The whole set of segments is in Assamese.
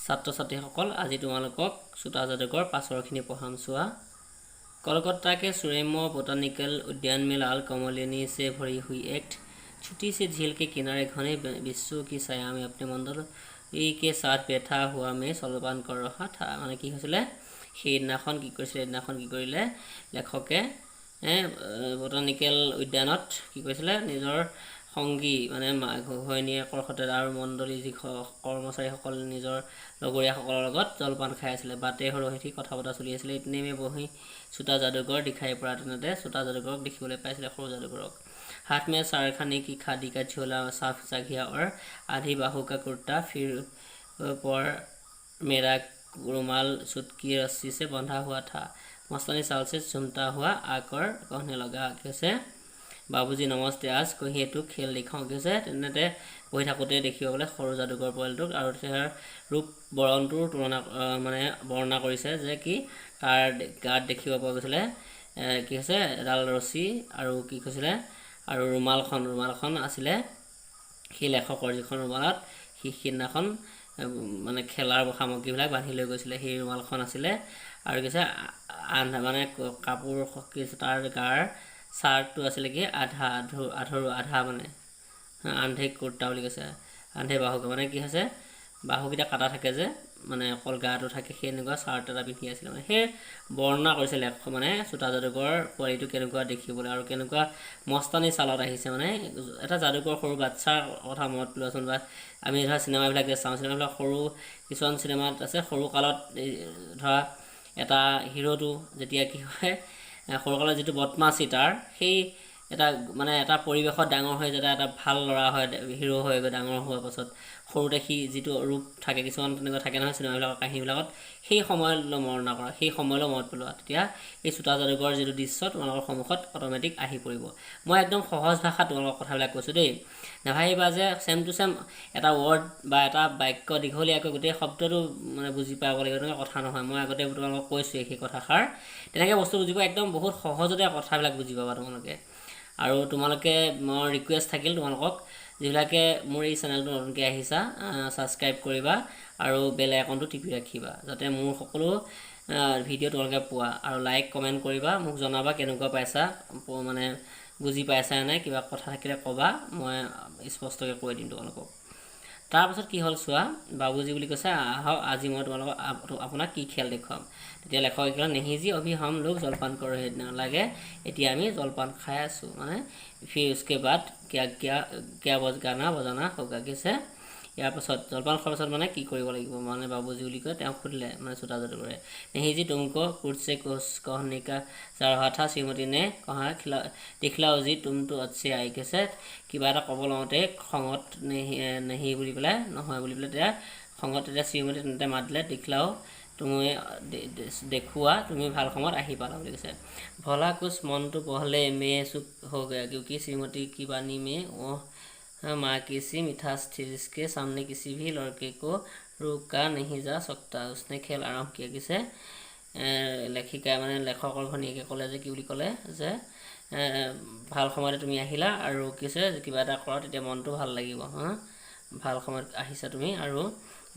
ছাত্ৰ ছাত্ৰীসকল, আজি তোমালোকক ছোটা যাদুকৰ পাছৰখিনি পঢ়াম। চোৱা। कलकत्ता के सुरम्य बोटानिकल उद्यान में लाल कमलिनी से भरी हुई एक छोटी सी झील के किनारे घने वृक्षों की छाया में अपने मंडली के साथ बैठा हुआ मैं जलपान कर रहा था। মানে কি হৈছিলে সেইদিনাখন? কি কৰিছিলে সেইদিনাখন? কি কৰিলে লেখকে? বটানিকেল উদ্যানত কি কৰিছিলে? নিজৰ সংগী মানে ঘৈণীয়েকৰ সৈতে আৰু মণ্ডলী যি কৰ্মচাৰীসকল, নিজৰ লগৰীয়াসকলৰ লগত জলপান খাই আছিলে। बातें हो रही थी, কথা বতৰা চলি আছিলে। इतने में वही छोटा जादूगर दिखाई पड़ा। তেনেতে ছোটা যাদুগৰক দেখিবলৈ পাইছিলে, সৰু যাদুগৰক। हाथ में चारखाने की खादी का झोला, साफ जांघिया और आधी बाहू का कुर्ता, सिर पर मेरा रुमाल छुटकी रस्सी से बंधा हुआ था। मस्तानी चाल से झूमता हुआ आकर कहने लगा, কি হৈছে, बाबूजी नमस्ते, आज कहिए तो खेल दिखाऊं। কি হৈছে, তেনেতে বহি থাকোঁতে দেখিব পালে সৰু যাদুকৰ পোৱালিটোক আৰু তাৰ ৰূপ বৰণটোৰ তুলনা মানে বৰ্ণনা কৰিছে যে কি তাৰ গাত দেখিব পোৱা গৈছিলে কি হৈছে, এডাল ৰছী আৰু কি কৈছিলে আৰু ৰুমালখন আছিলে সেই লেখকৰ, যিখন ৰুমালত সি সিদিনাখন মানে খেলাৰ সামগ্ৰীবিলাক বান্ধি লৈ গৈছিলে, সেই ৰুমালখন আছিলে। আৰু কি কৈছে, আন্ধা মানে কাপোৰ কি তাৰ গাৰ চাৰ্টটো আছিলে কি আধা আধৰু আধা, মানে आधे कुर्ता বুলি কৈছে। आधे बाहू মানে কি হৈছে, বাহুকেইটা কাটা থাকে যে, মানে অকল গাটো থাকে, সেনেকুৱা চাৰ্ট এটা পিন্ধি আছিলে। মানে সেই বৰ্ণনা কৰিছে লেখ মানে ছোটা যাদুকৰ পোৱালিটো কেনেকুৱা দেখিবলৈ আৰু কেনেকুৱা মস্তানি চালত আহিছে। মানে এটা যাদুকৰ সৰু বাচ্ছাৰ কথা মনত পেলোৱাচোন। বা আমি ধৰা চিনেমাবিলাক যে চাওঁ, চিনেমাবিলাক সৰু কিছুমান চিনেমাত আছে, সৰু কালত ধৰা এটা হিৰ'টো যেতিয়া কি হয়, সৰুকালত যিটো বদমাচি তাৰ, সেই এটা মানে এটা পৰিৱেশত ডাঙৰ হৈ যাতে এটা ভাল ল'ৰা হয়, হিৰ' হৈ গৈ ডাঙৰ হোৱাৰ পাছত সৰুতে সি যিটো ৰূপ থাকে, কিছুমান তেনেকুৱা থাকে নহয় চিনেমাবিলাকৰ কাহিনীবিলাকত, সেই সময়লৈ বৰ্ণনা কৰা, সেই সময়লৈ মনত পেলোৱা। তেতিয়া এই ছোটা যাদুকৰ যিটো দৃশ্য তোমালোকৰ সন্মুখত অট'মেটিক আহি পৰিব। মই একদম সহজ ভাষাত তোমালোকৰ কথাবিলাক কৈছোঁ দেই। নাভাবিবা যে ছেম টু ছেম এটা ৱৰ্ড বা এটা বাক্য দীঘলীয়াকৈ গোটেই শব্দটো মানে বুজি পাব লাগিব, তেনেকুৱা কথা নহয়। মই আগতে তোমালোকক কৈছোঁৱেই সেই কথাষাৰ। তেনেকৈ বস্তু বুজি পোৱা একদম বহুত সহজতে কথাবিলাক বুজি পাবা তোমালোকে। আৰু তোমালোকে মোৰ ৰিকুৱেষ্ট থাকিল তোমালোকক, যিবিলাকে মোৰ এই চেনেলটো নতুনকৈ আহিছা, ছাবস্ক্ৰাইব কৰিবা আৰু বেল আইকনটো টিপি ৰাখিবা, যাতে মোৰ সকলো ভিডিঅ' তোমালোকে পোৱা। আৰু লাইক কমেণ্ট কৰিবা, মোক জনাবা কেনেকুৱা পাইছা, মানে বুজি পাইছা নাই, কিবা কথা থাকিলে ক'বা, মই স্পষ্টকৈ কৈ দিম তোমালোকক। তাৰপাছত কি হ'ল চোৱা। বাবুজী বুলি কৈছে, আহক, আজি মই তোমালোকক আপোনাক কি খেল দেখুৱাম। তেতিয়া লেখকে ক'লে, नहीं जी, अभी हम लोग जलपान कर रहे, নালাগে, এতিয়া আমি জলপান খাই আছোঁ। মানে फिर उसके बाद क्या क्या क्या बज गाना बजाना होगा। কি হৈছে, ইয়াৰ পাছত জলপান খোৱাৰ পাছত মানে কি কৰিব লাগিব, মানে বাবুজী বুলি কয় তেওঁক সুধিলে মানে ছোটা যাদুকৰে। नहीं जी, तुमको कुछ से कुछ कहने का जा रहा था, श्रीमती ने कहा, खिला दिखलाओ जी, तुम तो अच्छे आए। কৈছে, কিবা এটা ক'ব লওঁতে খঙত नहीं नहीं বুলি পেলাই, নহয় বুলি পেলাই, তেতিয়া খঙত তেতিয়া শ্ৰীমতী তেনেতে মাত দিলে, दिखलाओ, তুমি দেখুওৱা, তুমি ভাল সময়ত আহি পালা বুলি কৈছে। भला कुछ मन तो पहले मैं चुप हो गया, क्योंकि श्रीमती की वाणी में वो माँ की सी मिठास थी जिसके सामने किसी भी लड़के को रोका नहीं जा सकता। उसने खेल आरम्भ किया। কিছে লেখিকাই মানে লেখকৰ ঘৈণীয়েকে ক'লে যে কি বুলি ক'লে যে ভাল সময়তে তুমি আহিলা আৰু কিছে কিবা এটা কৰা, তেতিয়া মনটো ভাল লাগিব। হা, ভাল সময়ত আহিছা তুমি আৰু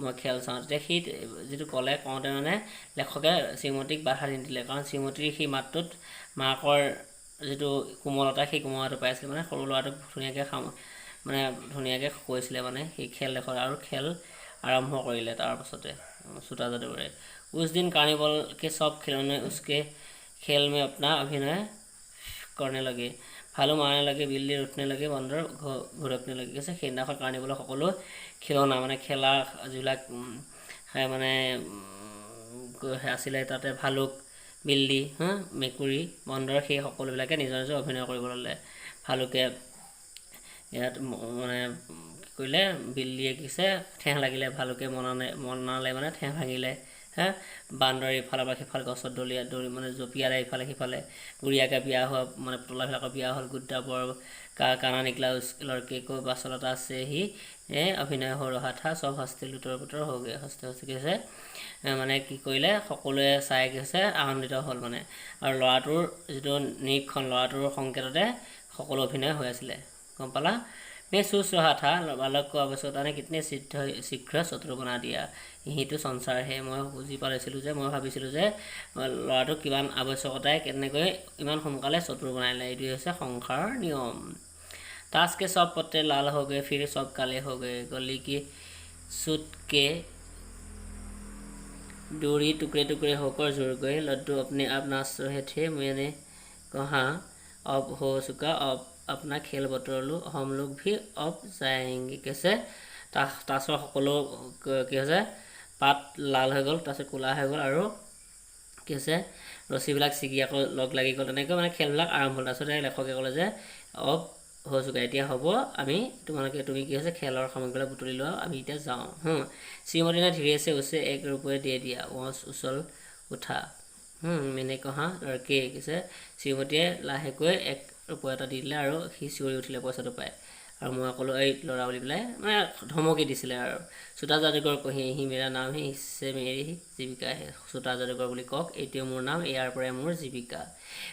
মই খেল চাওঁ। তেতিয়া সেই যিটো ক'লে, কওঁতে মানে লেখকে শ্ৰীমতীক বাধা নিদিলে, কাৰণ শ্ৰীমতীৰ সেই মাতটোত মাকৰ যিটো কোমলতা, সেই কোমলতাটো পাইছিলে। মানে সৰু ল'ৰাটোক ধুনীয়াকৈ মানে ধুনীয়াকৈ কৈছিলে মানে সেই খেল দেখত আৰু খেল আৰম্ভ কৰিলে তাৰপাছতে ছোটা যাদুকৰে। उस दिन कार्निवल के सब खिलौने उसके खेल में अपना अभिनय करने लगे। भालू मारने लगे, बिल्ली उठने लगे, बंदर घुरकने लगे। কৈছে, সেইদিনাখন কাৰ্নিভেলৰ সকলো খিলনা মানে খেলা যিবিলাক মানে আছিলে, তাতে ভালুক, বিল্লি, হা, মেকুৰী, বান্দৰ, সেই সকলোবিলাকে নিজৰ নিজৰ অভিনয় কৰিব ল'লে। ভালুকে ইয়াত মানে কি কৰিলে, বিল্লিয়ে কি কৈছে, ঠেহ লাগিলে, ভালুকে মনালে মনালে মানে ঠেহ ভাঙিলে, হা, বান্দৰে ইফালৰ পৰা সিফাল গছত দলিয়াই দৌৰি মানে জঁপিয়ালে ইফালে সিফালে। গুড়িয়া का বিয়া হোৱা মানে পুতলাবিলাকৰ বিয়া হ'ল। गुड्डा बर का काना निकला, उस लड़के को बासलता से ही अभिनय हो रहा था। सब हंसते लुटर पुटर हो गए। हंसते हंसते কি হৈছে, মানে কি কৰিলে, সকলোৱে চাই কি হৈছে, আনন্দিত হ'ল মানে। আৰু ল'ৰাটোৰ যিটো নিৰীক্ষণ, ল'ৰাটোৰ সংকেততে সকলো অভিনয় হৈ আছিলে, গম পালা। मैं सोच रहा था, बालक को आवश्यकता ने कितने शीघ्र शत्रु बना दिया। यही तो संसार है। মই বুজি পাইছিলোঁ যে, মই ভাবিছিলোঁ যে ল'ৰাটোক কিমান আৱশ্যকতাই কেনেকৈ ইমান সোনকালে শত্ৰু বনাই দিলে। এইটোৱে হৈছে সংসাৰৰ নিয়ম। ताश के सब पत्ते लाल हो गए, फिर सब काले हो गए। गली की सूत के डोरी टुकड़े टुकड़े होकर जुड़ गए। लड्डू अपने आप नाच रहे थे। मैंने कहा, अब हो चुका, अब अपना खेल बटोर लो, हम लोग भी अब जाएंगे। কৈছে, তাছৰ সকলো কি হৈছে, পাত লাল হৈ গ'ল, তাৰপিছত ক'লা হৈ গ'ল আৰু কি হৈছে, ৰছীবিলাক ছিগি আকৌ লগ লাগি গ'ল। তেনেকৈ মানে খেলবিলাক আৰম্ভ হ'ল। তাৰপিছতে লেখকে ক'লে যে अब हो चुका, এতিয়া হ'ব, আমি তোমালোকে তুমি কি হৈছে, খেলৰ সামগ্ৰীবিলাক বুটলি লোৱা, আমি এতিয়া যাওঁ। श्रीमती ने धीरे से उसे 1 रुपये दे दिया। वह उछल उठा। मैंने कहा, लड़के। কৈছে, শ্ৰীমতীয়ে লাহেকৈ 1 ৰূপীয়া এটা দি দিলে আৰু সি চিঞৰি উঠিলে পইচাটো পাই। আৰু মই ক'লোঁ, এই ল'ৰা বুলি পেলাই মানে ধমকি দিছিলে। আৰু छोटा जादूगर कहिए, यही मेरा नाम है, इससे मेरी जीविका है। छोटा जादूगर বুলি কওক, এইটোৱে মোৰ নাম, ইয়াৰ পৰাই মোৰ জীৱিকা।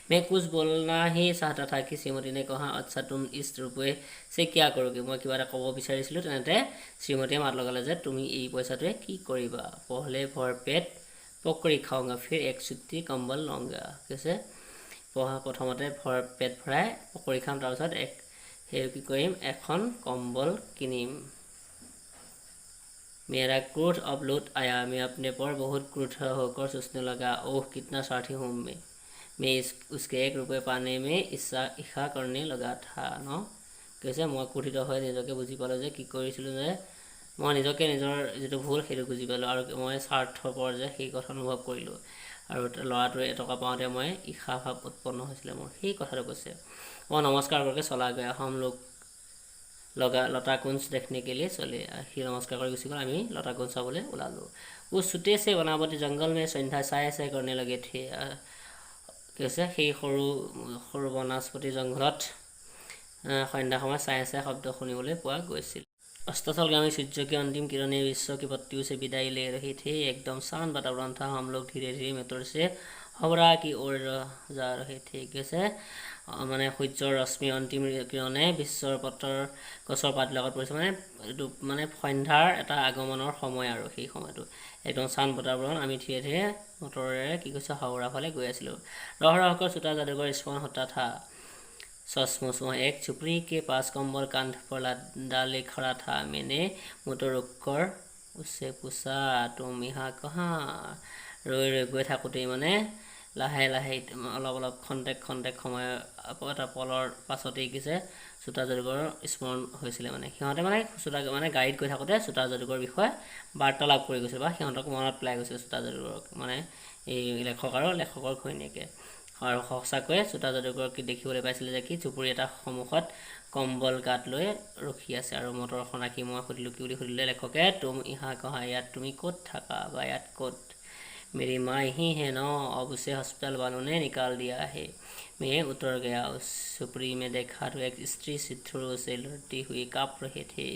मैं कुछ बोलना ही चाहता था कि श्रीमती ने कहा, अच्छा, तुम इस रुपये से क्या करोगे? মই কিবা এটা ক'ব বিচাৰিছিলোঁ, তেনেতে শ্ৰীমতীয়ে মাত লগালে যে তুমি এই পইচাটোৱে কি কৰিবা? पहले भर पेट पकौड़ी खाऊंगा, फिर एक सूती कंबल लूंगा। কৈছে, পঢ়া প্ৰথমতে ভৰ পেট ভৰাই পকৰি খাম, তাৰপিছত এক সেই কি কৰিম, এখন কম্বল কিনিম। मेरा क्रोध अब लौट आया। मैं अपने पर बहुत क्रुद्ध होकर सोचने लगा, ओह, कितना स्वार्थी हूँ मैं। मैं इस उसके 1 रुपये पाने में ईर्ष्या ईर्ष्या करने लगा था ন। কৈছে, মই ক্ৰোধিত হৈ নিজকে বুজি পালোঁ যে কি কৰিছিলোঁ, যে মই নিজকে নিজৰ যিটো ভুল সেইটো বুজি পালোঁ আৰু মই স্বাৰ্থপৰ যে সেই কথা অনুভৱ কৰিলোঁ। আৰু ল'ৰাটোৱে 1 টকা পাওঁতে মই ঈৰ্ষা ভাৱ উৎপন্ন হৈছিলে মোৰ, সেই কথাটো কৈছে। মই नमस्कार करके चला गया। हम लोग लगा लता कुंज देखने के लिए चले। সি নমস্কাৰ কৰি গুচি গ'ল, আমি লতা কুঞ্জ চাবলৈ ওলালোঁ। उस छोटे से वनस्पति जंगल में संध्या साय साय करने लगे थे। কি হৈছে, সেই সৰু সৰু বনস্পতি জংঘলত সন্ধ্যা সময়ত চাই চাই শব্দ শুনিবলৈ পোৱা গৈছিল। अस्ताचलगामी सूर्य की अंतिम किरणें विश्व की पत्तियों से विदाई ले रही थी। एकदम शांत वातावरण था। हम लोग धीरे धीरे मोटर से हावड़ा की ओर जा रहे थे। কি হৈছে, মানে সূৰ্যৰ ৰশ্মি অন্তিম কিৰণে বিশ্বৰ পত্ৰৰ গছৰ পাতবিলাকত পৰিছে। মানে এইটো মানে সন্ধ্যাৰ এটা আগমনৰ সময় আৰু সেই সময়টো একদম শান্ত বাতাবৰণ। আমি ধীৰে ধীৰে মটৰেৰে কি কৈছে, হাওৰা ফালে গৈ আছিলোঁ। रह रहकर छोटा जादूगर स्मरण होता था। सचमुच वह एक झोपड़ी के पास कंबल कांध पर डाले खड़ा था। मैंने मोटर रोककर उससे पूछा, तुम यहाँ कहाँ? ৰৈ ৰৈ গৈ থাকোঁতেই মানে লাহে লাহে অলপ অলপ খন্তেক খন্তেক সময় এটা পলৰ পাছতেই কিছে, ছোটা যাদুকৰৰ স্মৰণ হৈছিলে। মানে সিহঁতে মানে ছোটা মানে গাড়ীত গৈ থাকোঁতে ছোটা যাদুকৰৰ বিষয়ে বাৰ্তালাপ কৰি গৈছিল বা সিহঁতক মনত পেলাই গৈছিল ছোটা যাদুকৰক, মানে এই লেখক আৰু লেখকৰ ঘৈণীয়েকে। আৰু সঁচাকৈয়ে ছোটা যাদুকৰক দেখিবলৈ পাইছিলে যে কি জুপুৰি এটা সন্মুখত কম্বল গাত লৈ ৰখি আছে। আৰু মটৰখন ৰাখি মই সুধিলোঁ, কি বুলি সুধিলে লেখকে? तुम यहाँ कहाँ? ইয়াত তুমি ক'ত থাকা বা ইয়াত ক'ত? मेरी माँ यहीं है न, अब उसे हॉस्पिटल वालों ने निकाल दिया है। मैं उतर गया। उस झोपड़ी में देखा तो एक स्त्री सिथरों से लड़ती हुई काँप रहे थे।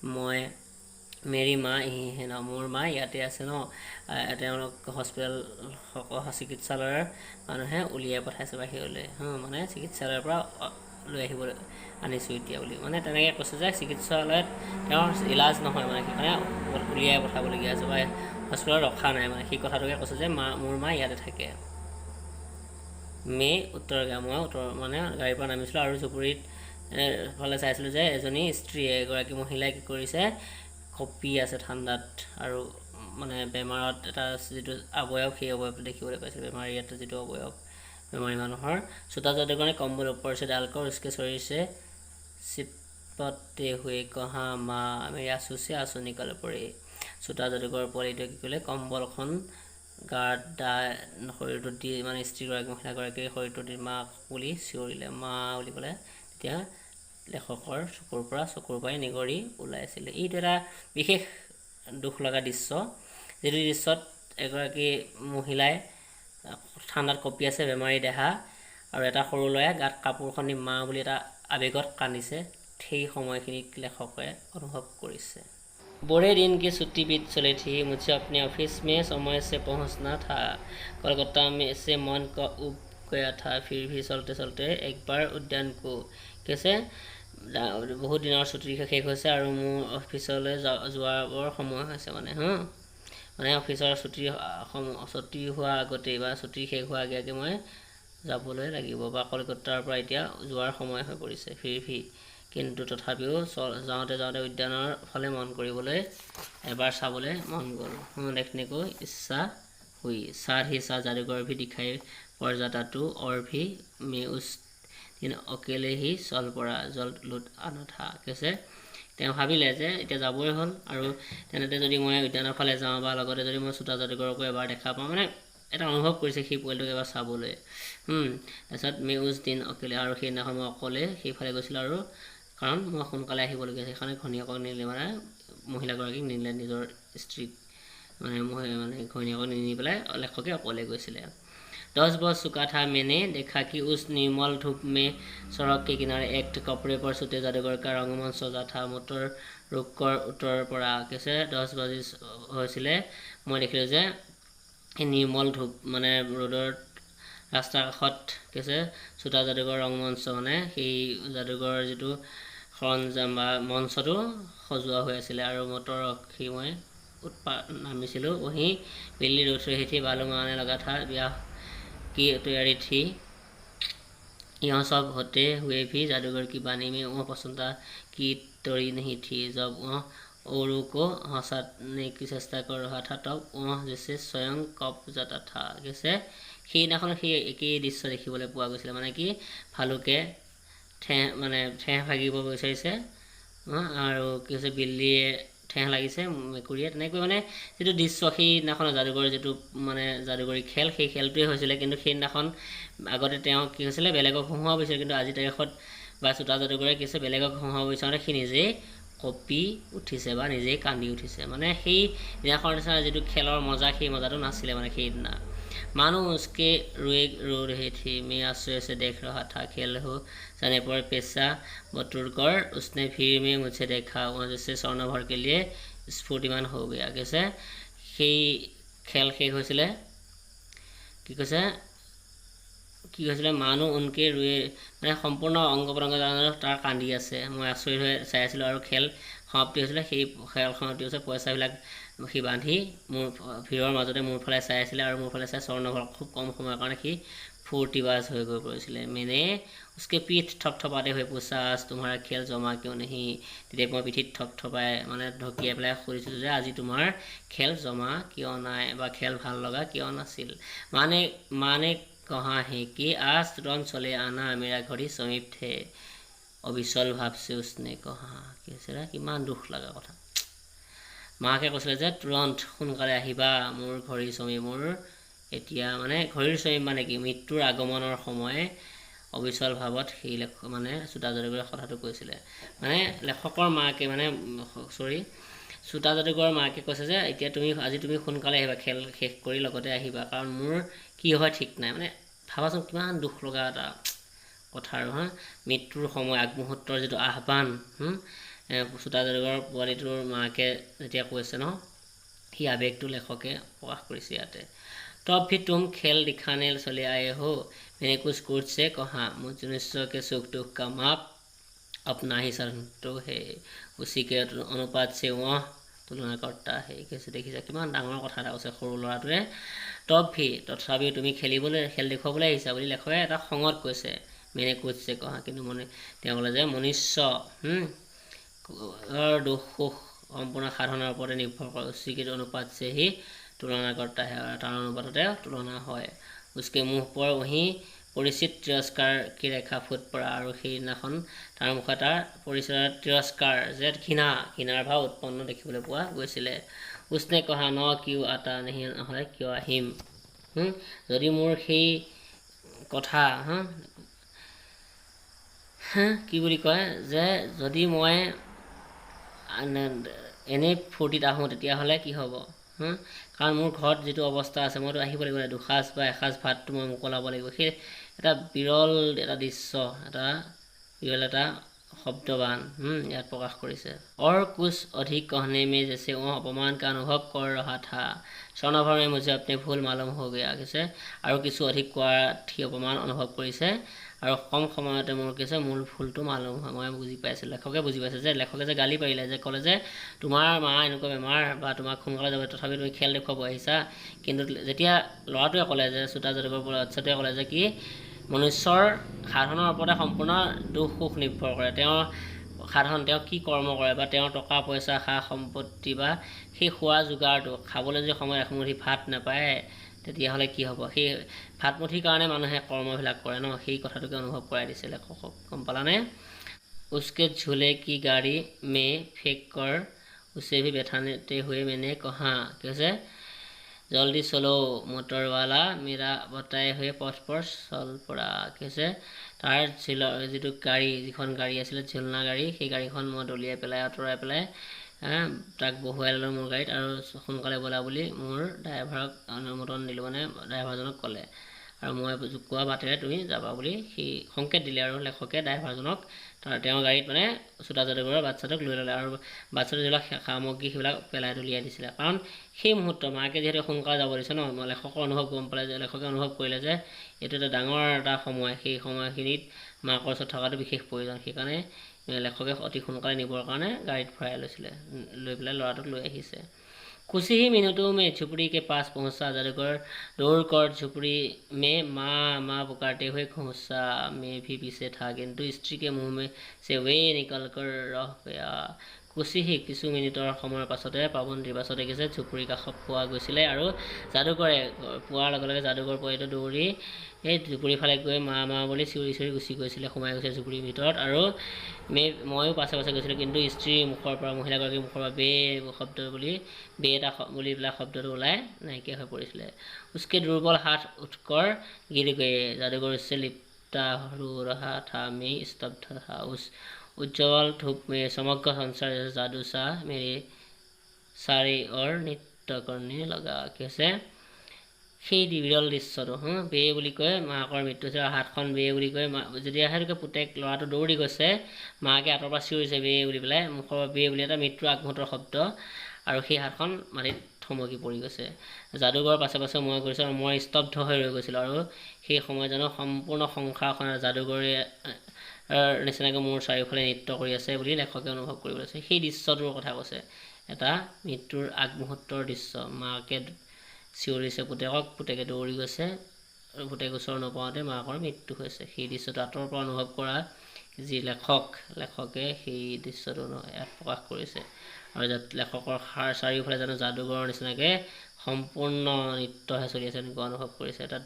মই मेरी माँ यहीं है न, মোৰ মা ইয়াতে আছে ন, তেওঁলোক হস্পিটেল চিকিৎসালয়ৰ মানুহে উলিয়াই পঠাইছে বাহিৰলৈ। মানে চিকিৎসালয়ৰ পৰা লৈ আহিবলৈ আনিছোঁ এতিয়া বুলি মানে তেনেকৈ কৈছে যে চিকিৎসালয়ত তেওঁৰ ইলাজ নহয়, মানে সেইকাৰণে উলিয়াই পঠাবলগীয়া হৈছে বা হস্পিটেলত ৰখা নাই। মানে সেই কথাটোকে কৈছে যে মা, মোৰ মা ইয়াতে থাকে। मैं उतर गया, মই উত্তৰ মানে গাড়ীৰ পৰা নামিছিলোঁ আৰু জুপুৰিত ফালে চাইছিলোঁ যে এজনী স্ত্ৰীয়ে, এগৰাকী মহিলাই কি কৰিছে, কঁপি আছে ঠাণ্ডাত আৰু মানে বেমাৰত এটা যিটো অৱয়ব, সেই অৱয়বটো দেখিবলৈ পাইছিলোঁ, বেমাৰী এটা যিটো অৱয়ব বেমাৰী মানুহৰ। छोटा जादूगर ने कंबल ऊपर से डालकर उसके शरीर से चिपटते हुए कहा, माँ। मेरी आँखों से आंसू निकल पड़े। ছোটা যাদুকৰ পোৱালিটোৱে কি কৰিলে, কম্বলখন গাত দা শৰীৰটোত দি, মানে স্ত্ৰীগৰাকী, মহিলাগৰাকীৰ শৰীৰটোত দি মাক বুলি চিঞৰিলে। মা বুলি ক'লে, তেতিয়া লেখকৰ চকুৰ পৰা চকুৰ পৰাই নিগৰি ওলাইছিলে। এইটো এটা বিশেষ দুখ লগা দৃশ্য, যিটো দৃশ্যত এগৰাকী মহিলাই ঠাণ্ডাত কঁপি আছে, বেমাৰী দেহা, আৰু এটা সৰু ল'ৰাই গাত কাপোৰখন দি মা বুলি এটা আৱেগত কান্দিছে। সেই সময়খিনিক লেখকে অনুভৱ কৰিছে। बड़े दिन की छुट्टी बीत चली थी। मुझे अपने ऑफिस में समय से पहुंचना था। कलकत्ता में से मन का उब गया था। फिर भी चलते चलते एक बार उद्यान को कैसे বহুত দিনৰ ছুটি শেষ হৈছে আৰু মোৰ অফিচলৈ যোৱাৰ সময় হৈছে মানে মানে অফিচৰ ছুটি হোৱাৰ আগতেই বা ছুটি শেষ হোৱাৰ আগে আগে মই যাবলৈ লাগিব বা কলকাতাৰ পৰা এতিয়া যোৱাৰ সময় হৈ পৰিছে। ফিৰ ভি কিন্তু তথাপিও যাওঁতে যাওঁতে উদ্যানৰ ফালে মন কৰিবলৈ এবাৰ চাবলৈ মন গ'ল। देखने को इच्छा हुई। साथ ही साथ जादूगर भी दिखाई पड़ जाता तो और भी। मैं उस दिन अकेले ही चल पड़ा, जल्द लौट आना था। কৈছে তেওঁ ভাবিলে যে এতিয়া যাবই হ'ল আৰু তেনেতে যদি মই উদ্যানৰ ফালে যাওঁ বা লগতে যদি মই চোতা যাদুগৰকো এবাৰ দেখা পাওঁ, মানে এটা অনুভৱ কৰিছে সেই পোৱালিটোক এবাৰ চাবলৈ। তাৰপিছত मैं उस दिन अकेले, আৰু সেইদিনাখন মই অকলে সেইফালে গৈছিলোঁ আৰু কাৰণ মই সোনকালে আহিবলগীয়া, সেইকাৰণে ঘৈণীয়েকক নিলে, মানে মহিলাগৰাকীক নিলে, নিজৰ স্ত্ৰীক মানে মানে ঘৈণীয়েকক নিনি পেলাই লেখকে অকলে গৈছিলে। 10 बज चुका था। मैंने देखा कि उस निर्मल धूप में सड़क के किनारे एक कपड़े पर सोते जादूगर का रंगमंच सजा था। मोटर रोककर उतर पड़ा। কৈছে 10 বাজি হৈছিলে, মই দেখিলোঁ যে এই নিৰ্মল ধূপ মানে ৰ'দৰ ৰাস্তাৰ কাষত কৈছে চোতা যাদুগৰ ৰংমঞ্চ, মানে সেই যাদুগৰৰ যিটো সৰঞ্জাম বা মঞ্চটো সজোৱা হৈ আছিলে আৰু মটৰ ৰখি মই উৎপাত নামিছিলোঁ। वहीं बिल्ली उठ रही थी, भालू आने लगा था, ब्याह की तैयारी थी। यह सब होते हुए भी जादूगर की वाणी में वह प्रसन्नता की तरी नहीं थी। जब वह औरों को हंसाने की चेष्टा कर रहा था तब वह जैसे स्वयं कँप जाता था। কৈছে সেইদিনাখন সেই একেই দৃশ্য দেখিবলৈ পোৱা গৈছিলে, মানে কি ভালুকে ঠেহ মানে ঠেহ ভাগিব বিচাৰিছে আৰু কি হৈছে বিল্লীয়ে ঠেহ লাগিছে, মেকুৰীয়ে, তেনেকৈ মানে যিটো দৃশ্য সেইদিনাখনৰ যাদুগৰ যিটো মানে যাদুগৰী খেল, সেই খেলটোৱে হৈছিলে। কিন্তু সেইদিনাখন আগতে তেওঁ কি হৈছিলে বেলেগক হঁহুৱাব বিচাৰে, কিন্তু আজিৰ তাৰিখত বা চোতা যাদুগৰে কি হৈছে বেলেগক হঁহুৱাব বিচাৰোঁতে সি নিজেই কঁপি উঠিছে বা নিজেই কান্দি উঠিছে। মানে সেই দিনাখনৰ নিচিনা যিটো খেলৰ মজা, সেই মজাটো নাছিলে মানে সেইদিনা। मानो उसके रोए रो रहे थे। मैं आश्चर्य से देख रहा था। खेल हो जाने पर पैसा बटोरकर उसने भीड़ में मुझे देखा। वह जैसे स्वर्ण के लिए स्फूर्तिमान हो गया। কৈছে সেই খেল শেষ হৈছিলে, কি কৈছে কি হৈছিলে মানুহ উনকে ৰুৱে মানে সম্পূৰ্ণ অংগ প্ৰত্যংগ তাৰ কান্দি আছে, মই আচৰিত হৈ চাই আছিলোঁ। আৰু খেল সমাপ্তি হৈছিলে, সেই খেল সমাপ্তি হৈছে, পইচাবিলাক সি বান্ধি মোৰ ভিৰৰ মাজতে মোৰ ফালে চাই আছিলে আৰু মোৰ ফালে চাই স্বৰ্ণভৰ খুব কম সময়ৰ কাৰণে সি ফূৰ্তিবাজ হৈ গৈ পৰিছিলে। मैंने उसके पीठ थपथपाते हुए पूछा, आज तुम्हारा खेल जमा क्यों नहीं। তেতিয়া মই পিঠিত থপথপাই মানে ঢকিয়াই পেলাই সুধিছিলোঁ যে আজি তোমাৰ খেল জমা কিয় নাই বা খেল ভাল লগা কিয় নাছিল। माने माने कहा है कि आज तुरंत चले आना, मेरा घड़ी समीप है। अविचल भाव से उसने कहा। কি হৈছিলে কিমান দুখ লগা কথা। মাকে কৈছিলে যে তুৰন্ত সোনকালে আহিবা, মোৰ ঘড়ী সমীপ, মোৰ এতিয়া মানে ঘড়ীৰ সমীপ মানে কি মৃত্যুৰ আগমনৰ সময়। অবিচল ভাৱত সেই লেখ মানে চোতা যাদুগৰে কথাটো কৈছিলে, মানে লেখকৰ মাকে মানে চৰি চোতা যাদুগৰৰ মাকে কৈছে যে এতিয়া তুমি আজি তুমি সোনকালে আহিবা, খেল শেষ কৰি লগতে আহিবা, কাৰণ মোৰ কি হয় ঠিক নাই। মানে ভাবাচোন কিমান দুখ লগা এটা কথা আৰু হা, মৃত্যুৰ সময় আগমুহূৰ্তৰ যিটো আহ্বান, চোতা যাদুগৰৰ পোৱালিটোৰ মাকে যেতিয়া কৈছে ন, সেই আৱেগটো লেখকে প্ৰকাশ কৰিছে ইয়াতে। तब भी तुम खेल दिखाने चले आए हो, मैंने कुछ क्रोध से कहा। मनुष्य के सुख दुख का माप अपना ही संतोष है, उसी के अनुपात से वह तुलना करता है। কৈছে দেখিছা কিমান ডাঙৰ কথা এটা কৈছে সৰু ল'ৰাটোৱে। तब भी তথাপিও তুমি খেলিবলৈ খেল দেখুৱাবলৈ আহিছা বুলি লেখকে এটা খঙত কৈছে। मैंने क्रोध से कहा, কিন্তু মনে তেওঁ ক'লে যে মনুষ্য দুখ সুখ সম্পূৰ্ণ সাধনাৰ ওপৰতে নিৰ্ভৰ কৰে, उसी के अनुपात से ही तुलना करता है, আৰু তাৰ অনুপাততে তুলনা হয়। उसके मुँह पर वही परिचित तिरस्कार की रेखा फूट पड़ा, আৰু সেইদিনাখন তাৰ মুখত তাৰ পৰিচিত তিৰস্কাৰ যে ঘৃণা, ঘৃণাৰ ভাৱ উৎপন্ন দেখিবলৈ পোৱা গৈছিলে। उसने कहा न क्यों आता नहीं, নহ'লে কিয় আহিম। যদি মোৰ সেই কথা কি বুলি কয় যে যদি মই এনেই ফূৰ্তিত আহোঁ তেতিয়াহ'লে কি হ'ব, কাৰণ মোৰ ঘৰত যিটো অৱস্থা আছে মইতো আহিব লাগিব, দুসাঁজ বা এসাঁজ ভাতটো মই মোকলাব লাগিব। সেই এটা বিৰল এটা দৃশ্য, এটা বিৰল এটা শব্দবান ইয়াত প্ৰকাশ কৰিছে। और कुछ अधिक कहने में जैसे वह अपमान का अनुभव कर रहा था। क्षण भर में मुझे अपने भूल मालूम हो गया। কৈছে আৰু কিছু অধিক কোৱাত সি অপমান অনুভৱ কৰিছে আৰু কম সময়তে মোৰ কি হৈছে, মূল ভুলটো মালুম হয়, মই বুজি পাইছোঁ। লেখকে বুজি পাইছে যে লেখকে যে গালি পাৰিলে, যে ক'লে যে তোমাৰ মা এনেকুৱা বেমাৰ বা তোমাক সোনকালে যাব, তথাপি তুমি খেল দেখুৱাব আহিছা। কিন্তু যেতিয়া ল'ৰাটোৱে ক'লে যে ছোটা যাদুকৰ বাচ্ছাটোৱে ক'লে যে কি মনুষ্যৰ সাধনৰ ওপৰতে সম্পূৰ্ণ দুখ সুখ নিৰ্ভৰ কৰে। তেওঁৰ সাধন, তেওঁ কি কৰ্ম কৰে বা তেওঁৰ টকা পইচা সা সম্পত্তি বা সেই খোৱা যোগাৰটো, খাবলৈ যদি সময়ত এমুঠি ভাত নাপায় তেতিয়াহ'লে কি হ'ব, সেই ভাতমুঠিৰ কাৰণে মানুহে কৰ্মবিলাক কৰে ন, সেই কথাটোকে অনুভৱ কৰাই দিছে লেখকক। গম পালানে? উচকে ঝুলে কি গাড়ী মে ফেক কৰ উচে ভি বেঠানেতে হুয়ে মেনে কহা, কি হৈছে, জলদি চলো মটৰৱালা মেৰা বতাই হৈ পথ পৰ চল পৰা। কি হৈছে, তাৰ যিটো গাড়ী, যিখন গাড়ী আছিলে ঝুলনা গাড়ী, সেই গাড়ীখন মই দলিয়াই পেলাই আঁতৰাই পেলাই তাক বহুৱাই ল'লোঁ মোৰ গাড়ীত আৰু সোনকালে ব'লা বুলি মোৰ ড্ৰাইভাৰক অনুমোদন দিলোঁ, মানে ড্ৰাইভাৰজনক ক'লে, আৰু মই কোৱা বাটেৰে তুমি যাবা বুলি সি সংকেত দিলে। আৰু লেখকে ড্ৰাইভাৰজনক তাৰ তেওঁৰ গাড়ীত মানে ছোটা যাদুকৰৰ বাচ্ছাটোক লৈ ল'লে আৰু বাচ্ছাটো যিবিলাক সামগ্ৰী সেইবিলাক পেলাই দলিয়াই দিছিলে। কাৰণ সেই মুহূৰ্তত মাকে যিহেতু সোনকালে যাব দিছে ন, লেখকৰ অনুভৱ গম পালে যে লেখকে অনুভৱ কৰিলে যে এইটো এটা ডাঙৰ এটা সময়, সেই সময়খিনিত মাকৰ ওচৰত থকাটো বিশেষ প্ৰয়োজন। সেইকাৰণে লেখকে অতি সোনকালে নিবৰ কাৰণে গাড়ীত ভৰাই লৈছিলে, লৈ পেলাই ল'ৰাটোক লৈ আহিছে। कुछ ही मिनटों में झुपड़ी के पास पहुंचा। जादूगर दौड़ कर झुपड़ी में माँ माँ पुकारते हुए घुसा। मैं भी पीछे था, किंतु स्त्री के मुंह में से वे निकल कर रह गया। कुछ ही কিছু মিনিটৰ সময়ৰ পাছতে পাবন্দিৰ পাছতে কি ঝুপুৰিৰ কাষত পোৱা গৈছিলে আৰু যাদুকৰে পোৱাৰ লগে লগে যাদুকৰ পোৱালিটো দৌৰি সেই জুপুৰিৰ ফালে গৈ মা মা বুলি চিঞৰি চিঞৰি গুচি গৈছিলে, সোমাই গৈছে জুপুৰিৰ ভিতৰত। আৰু ময়ো পাছে পাছে গৈছিলোঁ, কিন্তু স্ত্ৰীৰ মুখৰ পৰা, মহিলাগৰাকীৰ মুখৰ পৰা বে শব্দ বুলি, বে এটা বুলি পেলাই শব্দটো ওলাই নাইকিয়া হৈ পৰিছিলে। উচকে দুৰ্বল হাত উঠকৰ গিৰ গয়ে যাদুকৰ উচে লিপ্তা ৰো ৰহা থা মে স্তব্ধ থা। উচ उज्ज्वल धूप में समग्र संसार जादू सा मेरे सारे और नृत्य करने लगा। কি হৈছে, সেই বিৰল দৃশ্যটো বে বুলি কৈ মাকৰ মৃত্যু হৈছে আৰু হাতখন বে বুলি কৈ যেতিয়া সেইটোকে পুতেক ল'ৰাটো দৌৰি গৈছে, মাকে আঁতৰৰ পৰা চিঞৰিছে বে বুলি পেলাই, মুখৰ পৰা বে বুলি এটা মৃত্যুৰ আগমুহূৰ্তৰ শব্দ, আৰু সেই হাতখন মাটিত থমকি পৰি গৈছে। যাদুঘৰৰ পাছে পাছে মই গৈছোঁ আৰু মই স্তব্ধ হৈ ৰৈ গৈছিলোঁ আৰু সেই সময়ত জানো সম্পূৰ্ণ সংসাৰখনৰ যাদুঘৰে নিচিনাকৈ মোৰ চাৰিওফালে নৃত্য কৰি আছে বুলি লেখকে অনুভৱ কৰিব লৈছে। সেই দৃশ্যটোৰ কথা কৈছে, এটা মৃত্যুৰ আগমুহূৰ্তৰ দৃশ্য। মাকে চিঞৰিছে পুতেকক, পুতেকে দৌৰি গৈছে আৰু পুতেক ওচৰ নপাওঁতে মাকৰ মৃত্যু হৈছে। সেই দৃশ্যটো আঁতৰৰ পৰা অনুভৱ কৰা যি লেখক, লেখকে সেই দৃশ্যটো ইয়াত প্ৰকাশ কৰিছে। আৰু ইয়াত লেখকৰ চাৰিওফালে জানো যাদুঘৰৰ নিচিনাকৈ সম্পূৰ্ণ নৃত্যহে চলি আছে এনেকুৱা অনুভৱ কৰিছে। তাত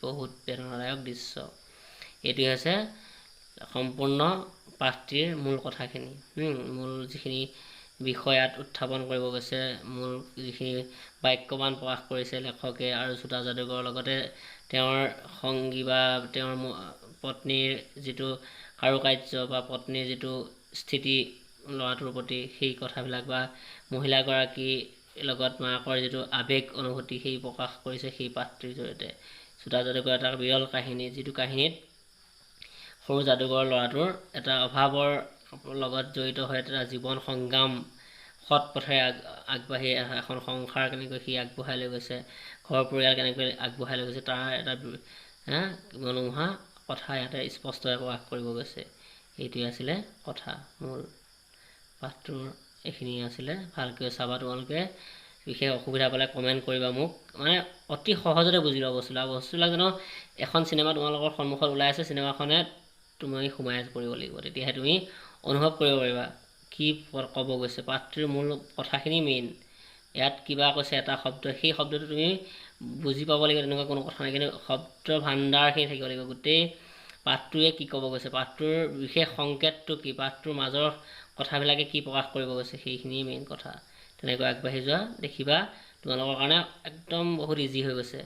বহুত বেদনাদায়ক দৃশ্য। এইটোৱে হৈছে সম্পূৰ্ণ পাঠটিৰ মূল কথাখিনি, মূল যিখিনি বিষয় ইয়াত উত্থাপন কৰিব গৈছে, মূল যিখিনি বাক্যবান প্ৰকাশ কৰিছে লেখকে আৰু ছোটা যাদুকৰৰ লগতে তেওঁৰ সংগী বা তেওঁৰ পত্নীৰ যিটো কাৰুকাৰ্য বা পত্নীৰ যিটো স্থিতি ল'ৰাটোৰ প্ৰতি, সেই কথাবিলাক বা মহিলাগৰাকীৰ লগত মাকৰ যিটো আৱেগ অনুভূতি সেই প্ৰকাশ কৰিছে সেই পাঠটিৰ জৰিয়তে। ছোটা যাদুকৰ এটা বিৰল কাহিনী, যিটো কাহিনীত সৰু যাদুকৰ ল'ৰাটোৰ এটা অভাৱৰ লগত জড়িত হৈ এটা জীৱন সংগ্ৰাম, সৎ পথেৰে আগবাঢ়ি এখন সংসাৰ কেনেকৈ সি আগবঢ়াই লৈ গৈছে, ঘৰ পৰিয়াল কেনেকৈ আগবঢ়াই লৈ গৈছে, তাৰ এটা মনোমোহা কথা ইয়াতে স্পষ্টভাৱে প্ৰকাশ কৰিব গৈছে। এইটোৱে আছিলে কথা, মূল পাঠটোৰ এইখিনিয়ে আছিলে। ভালকৈ চাবা তোমালোকে, বিশেষ অসুবিধা পালে কমেণ্ট কৰিবা মোক। মানে অতি সহজতে বুজি লোৱা বস্তুবিলাক, বস্তুবিলাক জানো এখন চিনেমা তোমালোকৰ সন্মুখত ওলাই আছে, চিনেমাখনে তুমি সোমাই পৰিব লাগিব, তেতিয়াহে তুমি অনুভৱ কৰিব পাৰিবা কি ক'ব গৈছে। পাঠটোৰ মূল কথাখিনি মেইন, ইয়াত কিবা কৈছে এটা শব্দ, সেই শব্দটো তুমি বুজি পাব লাগিব, তেনেকুৱা কোনো কথা নাই, কিন্তু শব্দ ভাণ্ডাৰখিনি থাকিব লাগিব। গোটেই পাঠটোৱে কি ক'ব গৈছে, পাঠটোৰ বিশেষ সংকেতটো কি, পাঠটোৰ মাজৰ কথাবিলাকে কি প্ৰকাশ কৰিব গৈছে, সেইখিনিয়ে মেইন কথা। তেনেকৈ আগবাঢ়ি যোৱা, দেখিবা তোমালোকৰ কাৰণে একদম বহুত ইজি হৈ গৈছে,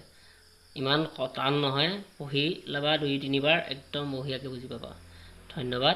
ইমান টান নহয়। পঢ়ি ল'বা 2-3 বাৰ, একদম বঢ়িয়াকৈ বুজি পাবা। ধন্যবাদ।